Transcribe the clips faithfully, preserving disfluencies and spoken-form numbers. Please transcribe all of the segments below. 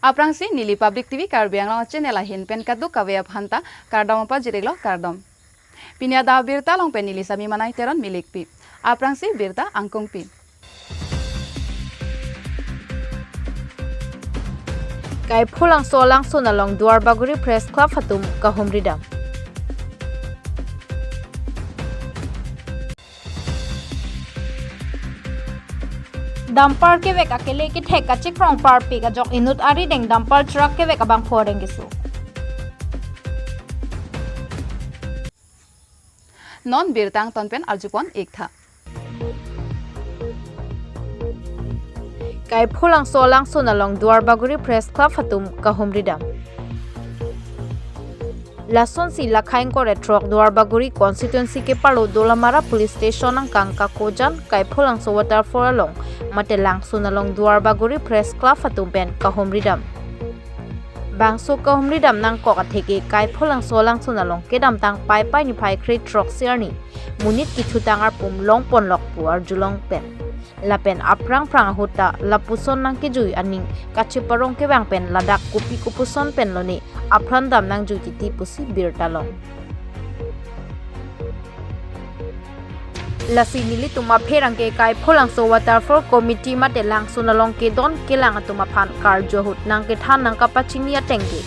Aphrangsi neli Public T V Karbi Anglong channel ahin pen kadokave aphanta kardom pajir-iklo, kardom. Pini adap abirta along pen neli Sami Manai Teron milikpi. Aphrangsi birta angkungpi. Kaipholangso alangsun along Duarbagori Press Club atum kahumri dam. Dumper kevek akele kethek kachekrong parpik ajok inut arideng dumper truck kevek abangphu areng keso. Non birta angton pen arjupon-iktha. Kaipholangso alangsun along Duarbagori Press Club atum kahumri dam. Lasonsi lakhai ingkoi ra throk Duarbagori constituency kepalo Dolamara Police Station angkang kakojan Kaipholangso waterfall along mate langsun along Duarbagori Press Club atum pen kahumri dam. Bangso kahumri dam nangkok atheke Kaipholangso alangsun along kedamtang Paipai niphai kre-throksi arni monit kethutang arpum longponlok pu arjulong pen. Lapen aphrang phrang ahut ta lapuson nangkejui aning kacheparong kevang pen ladak kopi kopuson pen lone apran dam nangjui titi pusi birta long. Lasi nelitum apherangke Kaipholangso Waterfall Committee mate langsun along kedon kelang atum aphan karju ahut nangkethan nangkapachini ateng ke,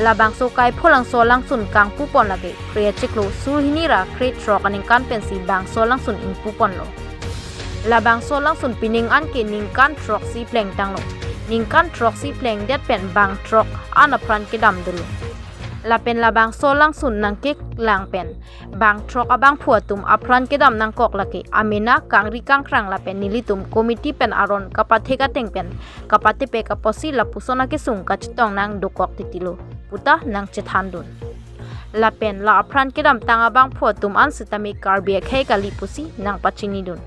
labangso Kaipholangso alangsun kangpupon lake kre-chiklo, sur hini ra kre-throk aningkan pensi bangso alangsun ingpuponlo. Labangso alangsun pining an ke ningkan throksi plengtanglo. Ningkan throksi plengdet pen bang throk an apran kedam dolo. Lapen labangso alangsun nangkelang pen bang throk abangphu atum apran kedam nangkok lake amena kangri kangkrang lapen nelitum committee pen aron kapathek ateng pen kapatepek apotsi lapuson akesung kachetong nang dokok titilo puta nangchethandun. Lapen la apran kedamtang abangphu atum an sitame Karbi akhei kali pusi nangpachinidun.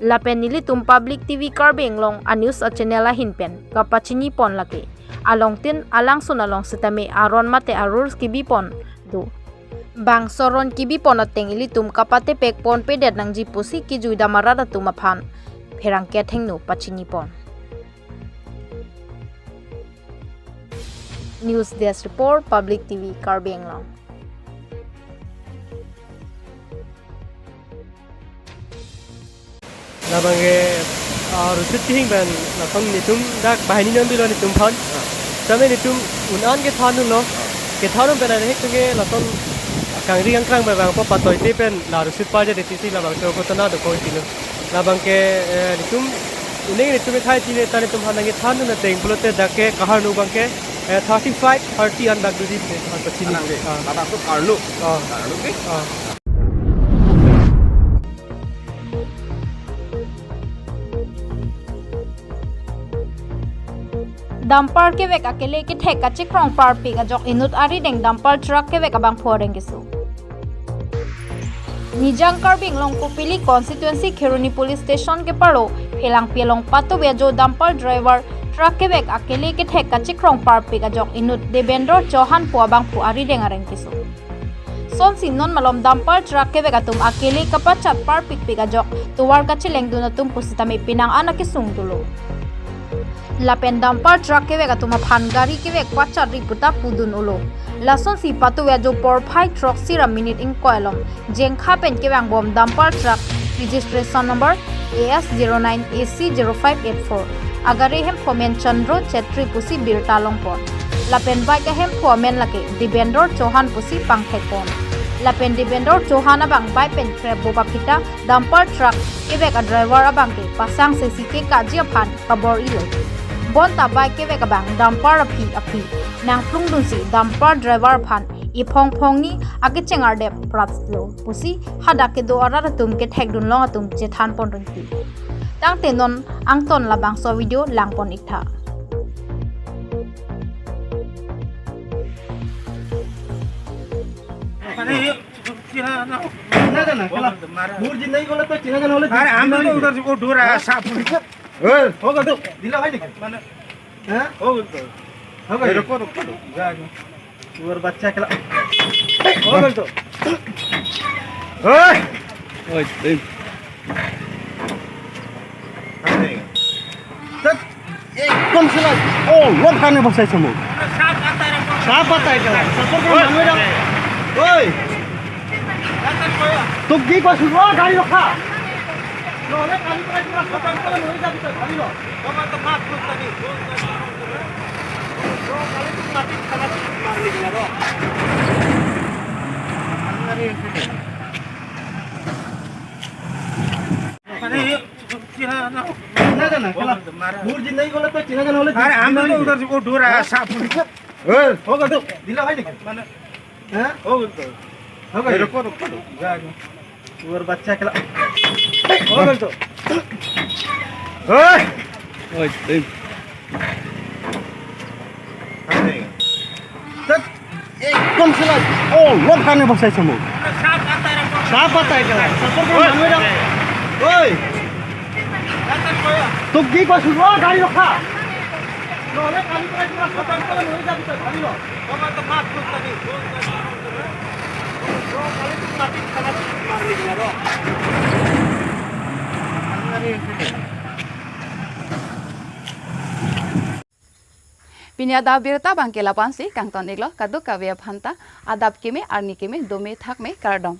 Lapen nelitum Public T V Karbi Anglong a-news a-channel ahin pen kapachinipon lake alongtin alangsun along sitame aron mate a-rules kebipon do. Bangso aron kebipon ateng ilitum kapatepekponpedet nangji pusi kejui dam arat atum aphan pherangke athengno pachinipon. News Desk Report, Public T V Karbi Anglong. Labang ke, ah, Rosit Kihing pen lason netum dak banghini non bilo netum aphan. Tame netum un-an kethandunlo. Kethandun pen arek ke lason kangri kangkrang pen bang po patoite pen la Rosit parja detisi labangso ghotona dokok titilo. Labang ke, eh, netum uning netum ethai tile ta netum aphan nangkethandun ateng pulote dak ke kaharnu abang ke, eh, thirty-five thirty an dak dudi pen aphan pachini. Anang ke, ah, labangso karnu. Ah. Karnu ke? Ah. Dumper kevek akele kethek kachekrong parpik ajok inut arideng dumper truck kevek abangphu areng keso. Nijang Karbi Anglong Kopili constituency Kheroni Police Station kepalo Phelangpi along patuve ajo dumper driver truck kevek akele kethek kachekrong parpik ajok inut Debendra Chauhan pu abangphu arideng areng keso. Sonsi non malom dumper truck kevek atum akele kapachat parpikpik ajok tovar kachelengdun atum pusitame penang an akesung dolo. Lapen dumper truck kevek atum aphan gari kevek pachatri puta pudun-olo. Lasonsi patuve ajo porphai throksi ra minute ingkoi alom Jengkha pen kevangbom dumper truck registration number A S zero nine A C zero five eight four. Agari hemphu amen Chandro Chetri pusi birta longpon. Lapen bike ahemphu amen lake Debendra Chauhan pusi pangthekpon. Lapen Debendra Chauhan abang bike pen krepbom aphi ta dumper truck kevek a-driver abang ke pasang sesi kekaji aphan kabor-ilo. Bonta bike kevek abang dumper aphi aphi nangplungdunsi dumper driver aphan iphong phongni akecheng ardep praplo pusi hadak kedo arat atum kethekdunlong atum chethanpon ringti. Tangte non angton labangso video langpon-iktha. अरे ये चिढ़ा ना हो। चिढ़ा ना, चला। दूर जिंदगी को लगता चिढ़ा ना होले अरे हम तो उधर से वो डोरा है, सांप। ए, हो गया तो, दिला भाई निकल। माने, हैं? हो गया तो। हो गया। रुको, रुको, रुको। जा, जा। और बच्चा खेला। हो गया तो। ओए। ओए, ए। चल। একদম চেলা, অলপ কাৰণে বচাইছো মোক। সাপ আটাই কেলা, সাপৰ পৰা মানুহ এটা। ঐ, তোক কি কৈছো, ৰ, গাড়ী ৰখা। নহ'লে কালি পৰা কিবা খতম কৰি লৈ যাবি তই, ভাবি ল। না, না, না, খেলা। মোৰ জিন্দেগী গ'লে তই চিনা জানা হ'লে আৰে, আমি তো উধাৰ সে কো দূৰ আয়া, সাপ। এ, হৈ গ'ল তো। দিলা হয় নেকি? মানে, হা? হৈ গ'ল তো। হৈ গ'ল? এই, ৰখো, ৰখো, ৰখো। যা, যা। তোৰ বাচ্চা খেলা। হৈ গ'ল তো। ঐ! ঐ, এই। একদম চেলা, অলপ কাৰণে বচাইছো মোক। সাপ আটাই কেলা, সাপৰ পৰা মানুহ এটা। ঐ, তোক কি কৈছো, ৰ, গাড়ী ৰখা। নহ'লে কালি পৰা কিবা খতম কৰি লৈ যাবি তই, ভাবি ল। Pini adap abirta abangke la-an si kangton iklo, kadokave aphanta adap keme, arni keme, dome thakme, kardom.